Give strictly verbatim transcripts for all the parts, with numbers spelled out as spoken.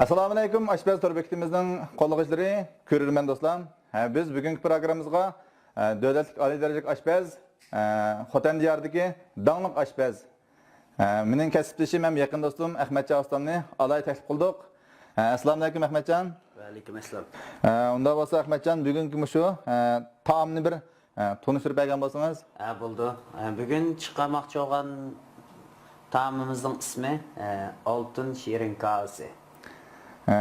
ئەسسالامۇئەلەيكۇم، ئاشپەز تور بېكىتىمىزنىڭ قوللىغۇچىلىرى، كۆرۈرمەن دوستلار. ھە، بىز بۈگۈنكى پروگراممىمىزغا، ھە، دۆلەتلىك ئالىي دەرىجىلىك ئاشپەز، ھە، خوتەن دىيارىدىكى داڭلىق ئاشپەز، ھە، مېنىڭ كەسىپدىشىم ھەم يېقىن دوستۇم ئەخمەتجان ئۇستامنى ئالاھىدە تەكلىپ قىلدۇق. ھە، ئەسسالامۇئەلەيكۇم ئەخمەتجان. ۋەئەلەيكۇم ئەسسالام. ھە، ئۇنداق بولسا ئەخمەتجان، بۈگۈنكى مۇشۇ، ھە، تائامنى بىر، ھە، تونۇشتۇرۇپ بەرگەن بولسىڭىز. ھە، بولىدۇ. ھە، بۈگۈن چىقارماقچى بولغان تائامىمىزنىڭ ئىسمى، ھە، ئالتۇن شېرىن كاۋىسى. ھە،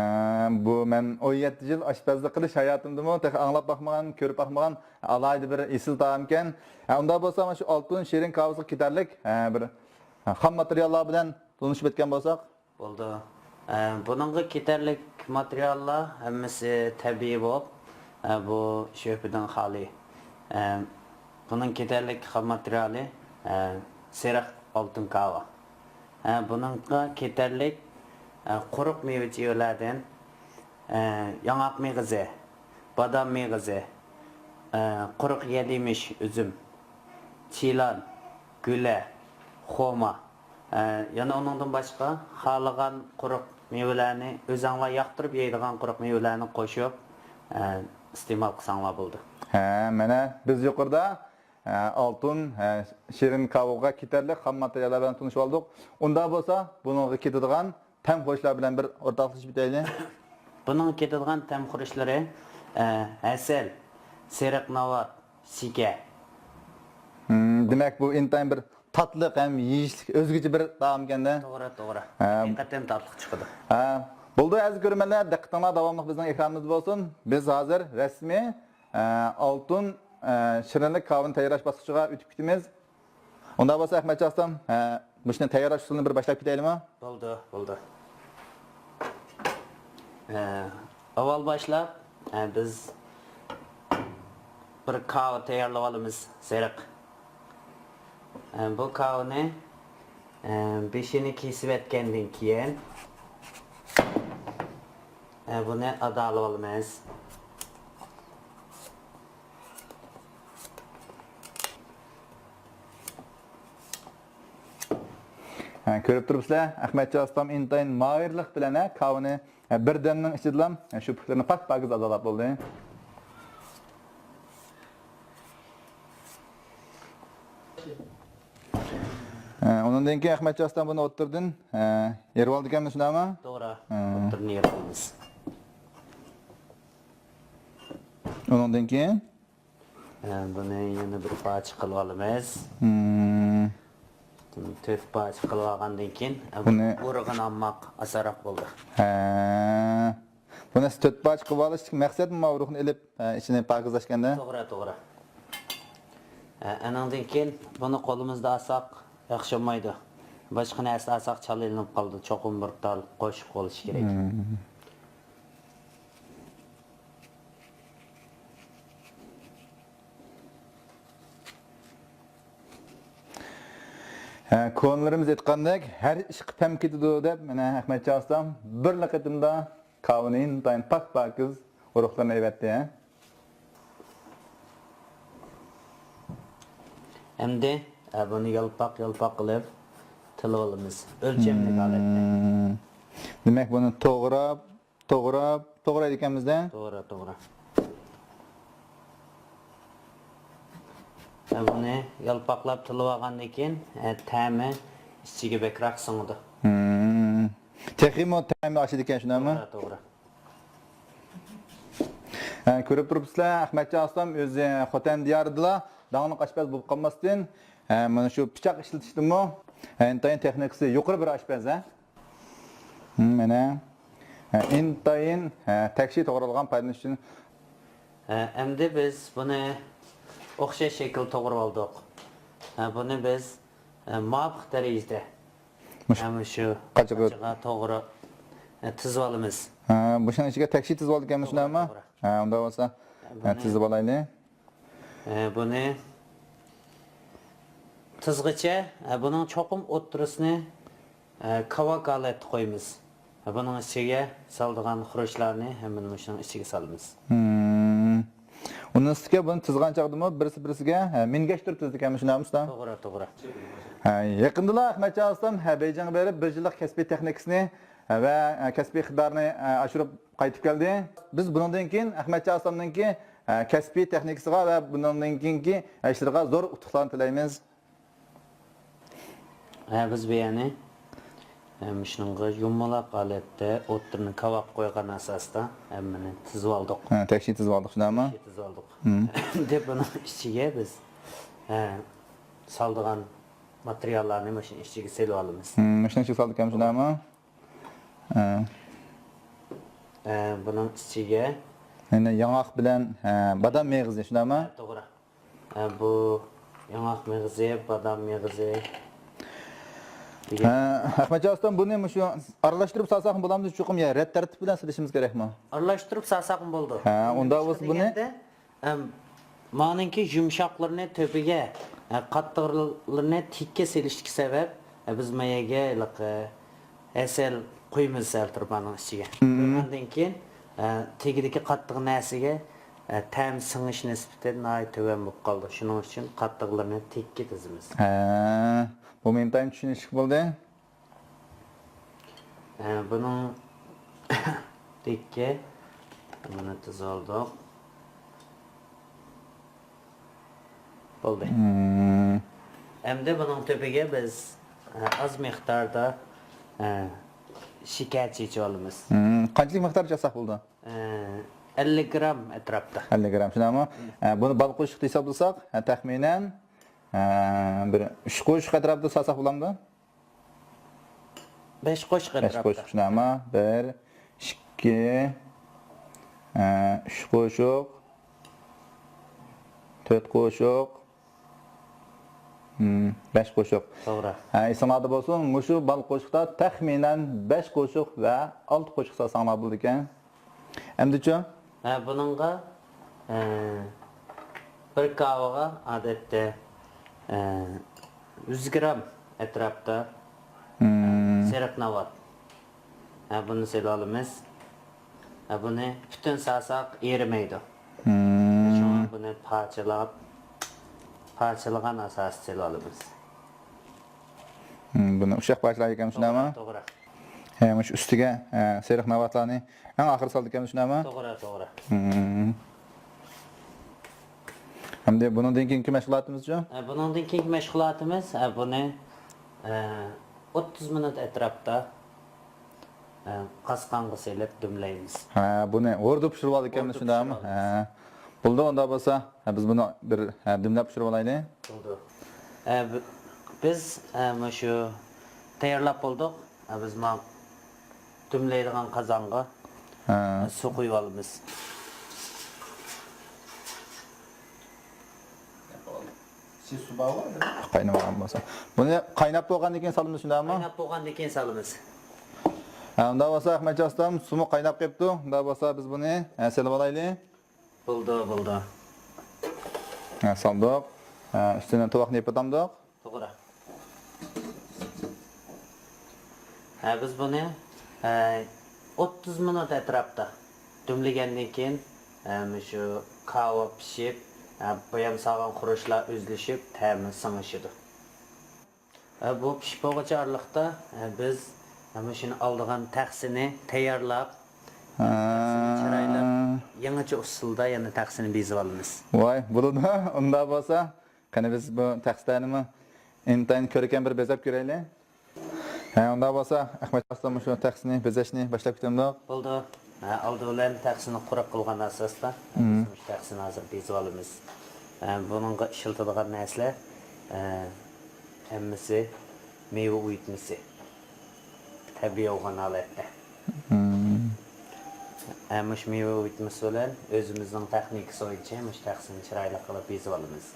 بۇ مەن ئون يەتتە يىل ئاشپەزلىك قىلىش ھاياتىمدىمۇ تېخى ئاڭلاپ باقمىغان، كۆرۈپ باقمىغان ئالاھىدە بىر ئېسىل تائامكەن. ھە، ئۇنداق بولسا مانا شۇ ئالتۇن شېرىن كاۋىسىغا كېتەرلىك، ھە، بىر، ھە، خام ماتېرىياللار بىلەن تونۇشۇپ ئۆتكەن بولساق. بولىدۇ. ئە، بۇنىڭغا كېتەرلىك ماتېرىياللار ھەممىسى تەبىئىي بولۇپ، ئە، بۇ شۆبىدىن خالىي. ئە، بۇنىڭ كېتەرلىك خام ماتېرىيالى، ئە، سېرىق ئالتۇن كاۋا. ئە، بۇنىڭغا كېتەرلىك، ئە، قۇرۇق مېۋە چىۋىلەردىن، ئە، ياڭاق مېغىزى، بادام مېغىزى، ئە، قۇرۇق يەل يېمىش، ئۈزۈم، چىلان، گۈلە، خورما، ئە، يەنە ئۇنىڭدىن باشقا خالىغان قۇرۇق مېۋىلەرنى، ئۆزەڭلار ياقتۇرۇپ يەيدىغان قۇرۇق مېۋىلەرنى قوشۇپ، ئە، ئىستېمال قىلساڭلار بولىدۇ. ھە، مانا بىز يۇقىرىدا، ئە، ئالتۇن، ئە، شېرىن كاۋىغا كېتەرلىك خام ماتېرىياللار بىلەن تونۇشۇپ ئالدۇق. ئۇنداق بولسا، بۇنىڭغا كېتىدىغان تەم خۇرۇچلار بىلەن بىر ئورتاقلىشىپ ئۆتەيلى. بۇنىڭغا كېتىدىغان تەم خۇرۇچلىرى، ئە، ھەسەل، سېرىق ناۋات، سىركە. ھىم، دېمەك، بۇ ئىنتايىن بىر تاتلىق ھەم يېيىشلىك ئۆزگىچە بىر تائامكەن-دە. توغرا، توغرا. ھە. ھەقىقەتەن تاتلىق چىقىدۇ. ھە. بولدى، ئەزىز كۆرۈرمەنلەر، دىققىتىڭلار داۋاملىق بىزنىڭ ئېكرانىمىزدا بولسۇن. بىز ھازىر رەسمىي، ئە، ئالتۇن، ئە، شېرىنلىك كاۋىنى تەييارلاش باسقۇچىغا ئۆتۈپ كېتىمىز. ئۇنداق بولسا، ئەخمەتجان ئۇستام، ھە، مۇشۇنى تەييارلاش ئۇسۇلىنى بىر باشلاپ كېتەيلىمۇ؟ بولدى، بولدى. ھە، ئاۋۋال باشلاپ، ھە، بىز بىر كاۋا تەييارلاپ ئالىمىز، سېرىق. ھە، بۇ كاۋىنى، ھە، بېشىنى كېسىۋەتكەندىن كېيىن، ھە، بۇنى ئادالىۋالىمىز. ھە، كۆرۈپ تۇرۇپسىلەر، ئەخمەتجان ئۇستام ئىنتايىن ماھىرلىق بىلەن، ھە، كاۋىنى، ھە، بىردەمنىڭ ئىچىدىلا، ھە، شۇ پۇكلىرىنى پاك-پاكىز ئازالاپ بولدى. ھە، ئۇنىڭدىن كېيىن ئەخمەتجان ئۇستام بۇنى ئوتتۇرىدىن، ھە، يېرىۋالىدىكەنمىز، شۇنداقمۇ؟ توغرا. ھە. ئوتتۇرىدىن يېرىۋالىمىز. ئۇنىڭدىن كېيىن؟ ئە، بۇنى يەنە بىر پارچە قىلىپ ئالىمىز. مم. تۆت پارچە قىلىپ ئالغاندىن كېيىن، ئە، بۇنى ئۇرۇغىنى ئالماق ئاسانراق بولدى. ھە. بۇنى تۆت پارچە قىلىپ ئالىشتىكى مەقسەتمۇ ئۇرۇغنى ئېلىپ، ئە، ئىچىنى پاكىزلاشكەندە. توغرا، توغرا. ئە، ئەنىڭدىن كېيىن بۇنى قولىمىزدا ئالساق ياخشى بولمايدۇ. باشقا نەرسە ئالساق چالا ئېلىنىپ قالىدۇ. چوقۇم بىر تال قوشۇق بولۇشى كېرەك. مم. ھە، كونىلىرىمىز ئېيتقاندەك، ھەر ئىشقا پەم كېتىدۇ دەپ، مانا ئەخمەتجان ئۇستام بىرلا قېتىمدا كاۋىنى ئىنتايىن پاك-پاكىز ئۇرۇقلىرىنى ئېلىۋەتتى، ھە. ئەمدى، ئە، بۇنى يالپاق، يالپاق قىلىپ تىلىۋالىمىز. ئۆلچەملىك ھالەتتە. مم. دېمەك، بۇنى توغراپ، توغراپ، توغرايدىكەنمىز-دە. توغرا، توغرا. ھە، بۇنى يالپاقلاپ تىلىۋالغاندىن كېيىن، ھە، تەمى ئىچىگە بەكرەك سىڭىدۇ. مم. تېخىمۇ تەمى ئاشىدىكەن، شۇنداقمۇ؟ توغرا، توغرا. ھە، كۆرۈپ تۇرۇپسىلەر، ئەخمەتجان ئۇستام ئۆزى خوتەن دىيارىدىلا داڭلىق ئاشپەز بولۇپ قالماستىن، ھە، مانا شۇ پىچاق ئىشلىتىشتىمۇ، ھە، ئىنتايىن تېخنىكىسى يۇقىرى بىر ئاشپەز، ھە. مم، مانا. ھە، ئىنتايىن، ھە، تەكشى توغرالغان پايدىلىنىش ئۈچۈن. ھە، ئەمدى بىز بۇنى ئوخشاش شەكىل توغرىۋالدۇق. ھە، بۇنى بىز، ھە، مۇۋاپىق دەرىجىدە، مۇش-، ھە، مۇشۇ قاچىغا، قاچىغا توغرا، ھە، تىزىۋالىمىز. ھە، مۇشۇنىڭ ئىچىگە تەكشى تىزىۋالىدىكەنمىز، توغرا، شۇنداقمۇ؟ توغرا. ھە، ئۇنداق بولسا، ھە، بۇنى تىزىۋالايلى. ئە، بۇنى تىزغىچە، ئە، بۇنىڭ چوقۇم ئوتتۇرىسىنى، ئە، كاۋاك ھالەتتە قويىمىز. ئە، بۇنىڭ ئىچىگە سالىدىغان خۇرۇچلارنى ھەممىنى مۇشۇنىڭ ئىچىگە سالىمىز. ھىم. ئۇنىڭ ئۈستىگە بۇنى تىزغان چاغدىمۇ بىرسى بىرسىگە، ئە، مىنگەشتۈرۈپ تىزىدىكەنمىز، شۇنداقمۇ ئۇستا؟ توغرا، توغرا. ئە، يېقىندىلا ئەخمەتجان ئۇستام، ئە، بېيجىڭغا بېرىپ بىر يىللىق كەسپىي تېخنىكىسىنى، ۋە، ئە، كەسپىي ئىقتىدارنى، ئە، ئاشۇرۇپ قايتىپ كەلدى. بىز بۇنىڭدىن كېيىن ئەخمەتجان ئۇستامنىڭكى، ئە، كەسپىي تېخنىكىسىغا ۋە بۇنىڭدىن كېيىنكى، ئە، ئىشلىرىغا زور ئۇتۇقلارنى تىلەيمىز. ھە، بىز بۇ يەرنى، ھە، مۇشۇنىڭغا يۇمىلاق ھالەتتە ئوتتۇرىنى كاۋاپ قويغان ئاساستا ھەممىنى تىزىۋالدۇق. ھە، تەكشى تىزىۋالدۇق، شۇنداقمۇ؟ تەكشى تىزىۋالدۇق. مم. دەپ بۇنىڭ ئىچىگە بىز، ھە، سالىدىغان ماتېرىياللارنى مۇشۇنىڭ ئىچىگە سېلىۋالىمىز. مم، مۇشۇنىڭ ئىچىگە سالدۇق ئەمدى، شۇنداقمۇ؟ ھە. ھە، بۇنىڭ ئىچىگە يەنە ياڭاق بىلەن، ھە، بادام مېغىزى، شۇنداقمۇ؟ ھە، توغرا. ھە، بۇ ياڭاق مېغىزى، بادام مېغىزى. ھە، ئەخمەتجان ئۇستام، بۇنى مۇشۇ ئارىلاشتۇرۇپ سالساقمۇ بولامدۇ؟ چوقۇم يا رەت تەرتىپ بىلەن سېلىشىمىز كېرەكمۇ؟ ئارىلاشتۇرۇپ سالساقمۇ بولىدۇ. ھە، ئۇندا بولسا بۇنى دېگەندە، ئەم، مانىڭكى يۇمشاقلىرىنى تۆپىگە، ئە، قاتتىقلىرىنى تىككە سېلىشتىكى سەۋەب، ئە، بىز ما يەرگە ھېلىقى ھەسەل قۇيىمىز سەل تۇرۇپ مانىڭ ئىچىگە. مم. قۇيغاندىن كېيىن، ئە، تېگىدىكى قاتتىق نەرسىگە، ئە، تەم سىڭىش نىسبىتى ناھايىتى تۆۋەن بولۇپ قالىدۇ. شۇنىڭ ئۈچۈن قاتتىقلىرىنى تىككە تىزىمىز. ھە، بۇ مېنىڭ چۈشىنىشلىك بولدى. ھە، بۇنىڭ تېكى، بۇنى تىزىۋالدۇق. بولدى. مم. ئەمدى بۇنىڭ تۆپىگە بىز، ھە، ئاز مىقداردا، ھە، شېكەر چېچىۋالىمىز. مم. قانچىلىك مىقدار چاچساق بولىدۇ؟ ھە، ئەللىك گرام ئەتراپتا. ئەللىك گرام، شۇنداقمۇ؟ مم. ھە، بۇنى بال قوشۇق ھېسابلىساق، ھە، تەخمىنەن، ھە، بىر ئۈچ قوشۇق ئەتراپىدا سالساق بولامدۇ؟ بەش قوشۇق بەش ئەتراپتا. قوشۇق، شۇنداقمۇ؟ بىر، ئىككى، ئە، ئۈچ قوشۇق، تۆت قوشۇق، ھىم، بەش قوشۇق. توغرا. ھە، ئېسىڭلاردا بولسۇن، مۇشۇ بال قوشۇقتا تەخمىنەن بەش قوشۇق ۋە ئالتە قوشۇق سالساڭلار بولىدىكەن. ئەمدىچۇ؟ ھە، بۇنىڭغا، ئە، بىر كاۋىغا ئادەتتە، ئە، يۈز گرام ئەتراپتا، مم، سېرىق ناۋات. ھە، بۇنى سېلىۋالىمىز. ھە، بۇنى پۈتۈن سالساق ئېرىمەيدۇ. مم. شۇڭا بۇنى پارچىلاپ، پارچىلىغان ئاساستا سېلىۋالىمىز. مم، بۇنى ئۇششاق پارچىلايدىكەن، شۇنداقمۇ؟ توغرا، توغرا. ھە، مۇشۇ ئۈستىگە، ھە، سېرىق ناۋاتلارنى ئەڭ ئاخىرى سالىدىكەن، شۇنداقمۇ؟ توغرا، توغرا. مم. ئەمدى بۇنىڭدىن كېيىنكى مەشغۇلاتىمىزچۇ؟ ھە، بۇنىڭدىن كېيىنكى مەشغۇلاتىمىز، ھە، بۇنى، ھە، ئوتتۇز مىنۇت ئەتراپتا، ھە، قاسقانغا سېلىپ دۈملەيمىز. ھە، بۇنى ھوردۇپ پىشۇرۇۋالىدىكەنمىز، ھوردۇپ شۇنداقمۇ؟ پىشۇرۇۋالىمىز. ھە. بولدى، ئۇنداق بولسا، ھە، بىز بۇنى بىر، ھە، دۈملەپ پىشۇرۇۋالايلى. بولدى. ھە، بى-، بىز، ھە، مۇشۇ تەييارلاپ بولدۇق. ھە، بىز ما دۈملەيدىغان قازانغا، ھە، سۇ قۇيۇۋالىمىز. قاينىمىغان بولسا. بۇنى قايناپ بولغاندىن كېيىن سالىمىز، شۇنداقمۇ؟ قايناپ بولغاندىن كېيىن سالىمىز. ھە، ئۇنداق بولسا، ئەخمەتجان ئۇستام، سۇمۇ قايناپ قېپتۇ. ئۇنداق بولسا، بىز بۇنى، ھە، سېلىۋالايلى. بولدى، بولدى. ھە، سالدۇق. ھە، ئۈستىدىن تۇۋاقنى يېپىۋاتامدۇق. توغرا. ھە، بىز بۇنى، ھە، ئوتتۇز مىنۇت ئەتراپتا دۈملىگەندىن كېيىن، ھە، مۇشۇ كاۋا پىشىپ، ھە، بۇيام سالغان خۇرۇچلار ئۈزۈلۈشۈپ، تەمى سىڭىشىدۇ. ھە، بۇ پىشىپ بولغۇچە ئارىلىقتا، ھە، بىز، ھە، مۇشۇنى ئالىدىغان تەخسىنى تەييارلاپ، ھە، تەخسىنى چىرايلىق، يېڭىچە ئۇسۇلدا يەنە تەخسىنى بېزىۋالىمىز. ۋاي، بولىدۇ. ئۇنداق بولسا، قېنى بىز بۇ تەخسىلەرنىمۇ ئىنتايىن كۆركەم بىر بېزەپ كۆرەيلى. ھە، ئۇنداق بولسا، ئەخمەت ئۇستام مۇشۇ تەخسىنى بېزەشنى باشلاپ كېتەمدۇق؟ بولدى. ھە، ئالدى بىلەن تەخسىنى قۇرۇق قىلغان ئاساستا، مم، بىز مۇشۇ تەخسىنى ھازىر بېزىۋالىمىز. ھە، بۇنىڭغا ئىشلىتىدىغان نەرسىلەر، ھە، ھەممىسى مېۋە ئۇيۇتمىسى. تەبىئىي بولغان ھالەتتە. مم. ھە، مۇشۇ مېۋە ئۇيۇتمىسى بىلەن ئۆزىمىزنىڭ تېخنىكىسى بويىچە مۇشۇ تەخسىنى چىرايلىق قىلىپ بېزىۋالىمىز.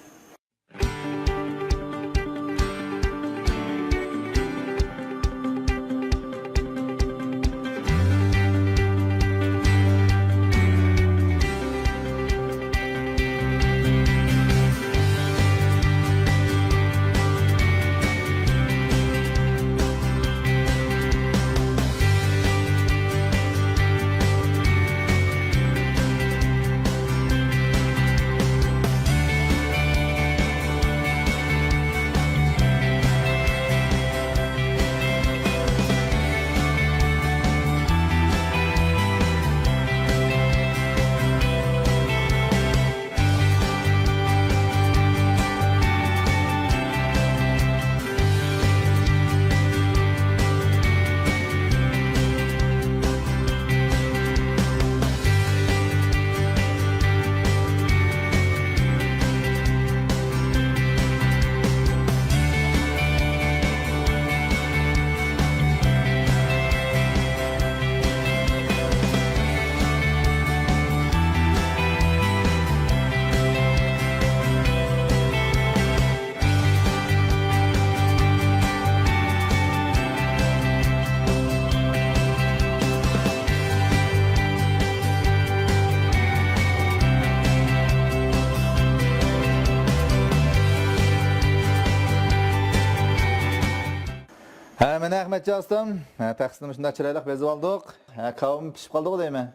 ئەخمەتجان ئۇستام، ھە، تەخسىنى شۇنداق چىرايلىق بېزىۋالدۇق. ھە، كاۋىمۇ پىشىپ قالدىغۇ دەيمەن.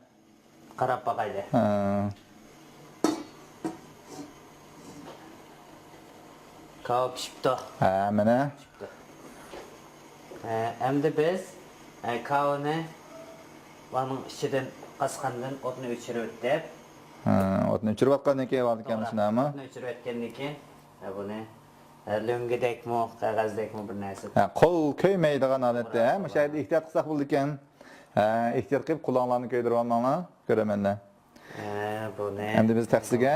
قاراپ باقايلى. ھە. كاۋا پىشىپتۇ. ھە، مانا. پىشىپتۇ. ھە، ئەمدى بىز، ھە، كاۋىنى بۇنىڭ ئىچىدىن قاسقاندىن ئوتنى ئۆچۈرۈۋېتىپ. ھە، ئوتنى ئۆچۈرۈۋاتقاندىن كېيىن بولىدىكەنمۇ، توغرا، شۇنداقمۇ؟ ئوتنى ئۆچۈرۈۋەتكەندىن كېيىن، ھە، بۇنى، ھە، لۆڭگىدەكمۇ، قەغەزدەكمۇ بىر نەرسە. ھە، قول كۆيمەيدىغان ھالەتتە، توغرا، ھە، مۇشۇ توغرا. يەردە ئېھتىيات قىلساق بولىدىكەن. ھە، ئېھتىيات قىلىپ قۇلاقلارنى كۆيدۈرۈۋالماڭلار، كۆرەرمەنلەر. ھە، بۇنى ئەمدى بىز تەخسىگە.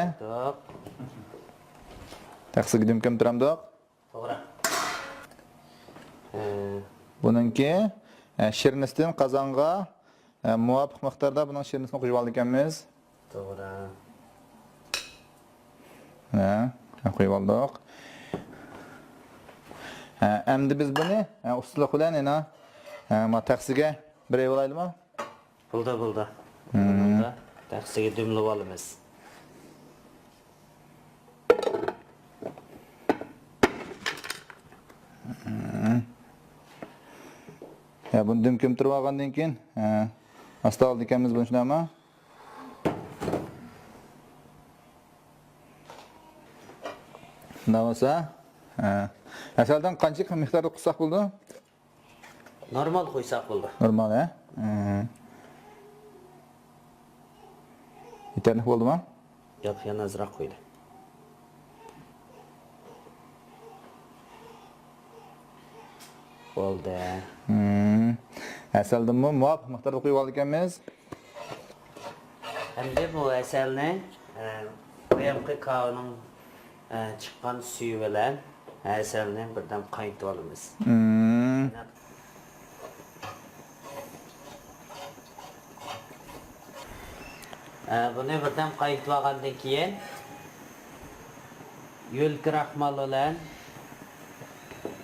تەخسىگە دۈم كۆمتۈرەمدۇق؟ توغرا. ھە. بۇنىڭكى، ھە، شىرنىسىدىن قازانغا، ھە، مۇۋاپىق مىقداردا بۇنىڭ شىرنىسىنى قوشۇپ ئالىدىكەنمىز. توغرا. ھە، قويۇپ ئالدۇق. ھە، ئەمدى بىز بۇنى، ھە، ئۇستىلىق بىلەن يەنە، ھە، ما تەخسىگە بىر ئېلىۋالايلىمۇ؟ بولدى، بولدى. ھىم. بۇنىڭدا تەخسىگە دۈملىۋالىمىز. ھىم. يا، بۇنى دۈم كۆمتۈرۈپ ئالغاندىن كېيىن، ھە، ئاستا ئالىدىكەنمىز بۇنى، شۇنداقمۇ؟ شۇنداق بولسا، ھە. ھەسەلدىن قانچىلىك مىقداردا قۇسساق بولىدۇ؟ نورمال قۇيساق بولىدۇ. نورمال، ھە؟ ھە. يېتەرلىك بولدىمۇ؟ ياق، يەنە ئازراق قۇيدى. بولدى. ھىم. ھەسەلدىنمۇ مۇۋاپىق مىقداردا قۇيۇپ ئالىدىكەنمىز. ئەمدى بۇ ھەسەلنى، ئە، بايامقى كاۋىنىڭ، ئە، چىققان سۈيى بىلەن ھەسەلنى بىردەم قاينىتىۋالىمىز. مم. ئە، بۇنى بىردەم قاينىتىۋالغاندىن كېيىن، يۆل كراخمال بىلەن،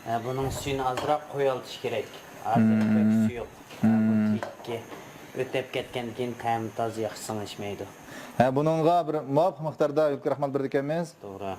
ئە، بۇنىڭ سۈيىنى ئازراق قويۇۋېتىش كېرەك. ھازىر بەك سۇيۇق. ئە، بۇ تېگى ئۆتۈپ كەتكەندىن كېيىن تەمى تازا ياخشى سىڭىشمەيدۇ. ھە، بۇنىڭغا بىر مۇۋاپىق مىقداردا يۆل كراخمال بېرىدىكەنمىز. توغرا.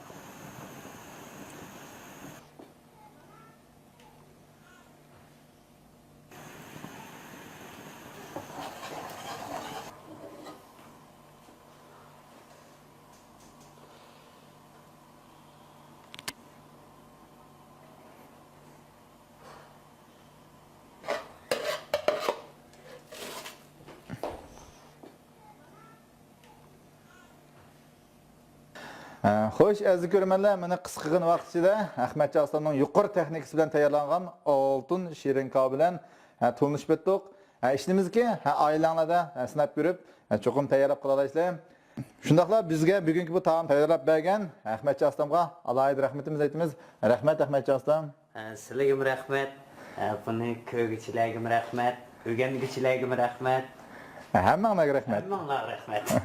ھە، خوش، ئەزىز كۆرۈرمەنلەر، مانا قىسقىغىنە ۋاقىت ئىچىدە ئەخمەتجان ئۇستامنىڭ يۇقىرى تېخنىكىسى بىلەن تەييارلانغان ئالتۇن شېرىن كاۋا بىلەن، ھە، تونۇشۇپ ئۆتتۇق. ھە، ئىشىنىمىزكى، ھە، ئائىلەڭلاردا، ھە، سىناپ كۆرۈپ، ھە، چوقۇم تەييارلاپ قالالايسىلەر. شۇنداقلا بىزگە بۈگۈنكى بۇ تائام تەييارلاپ بەرگەن ئەخمەتجان ئۇستامغا ئالاھىدە رەھمىتىمىزنى ئېيتىمىز. رەھمەت، ئەخمەتجان ئۇستام. ھە، سىلىگىمۇ رەھمەت. ھە، بۇنى كۆرگۈچىلەرگىمۇ رەھمەت. ئۆگەنگۈچىلەرگىمۇ رەھمەت. ھە، ھەممىڭلارغا رەھمەت. ھەممىڭلارغا رەھمەت.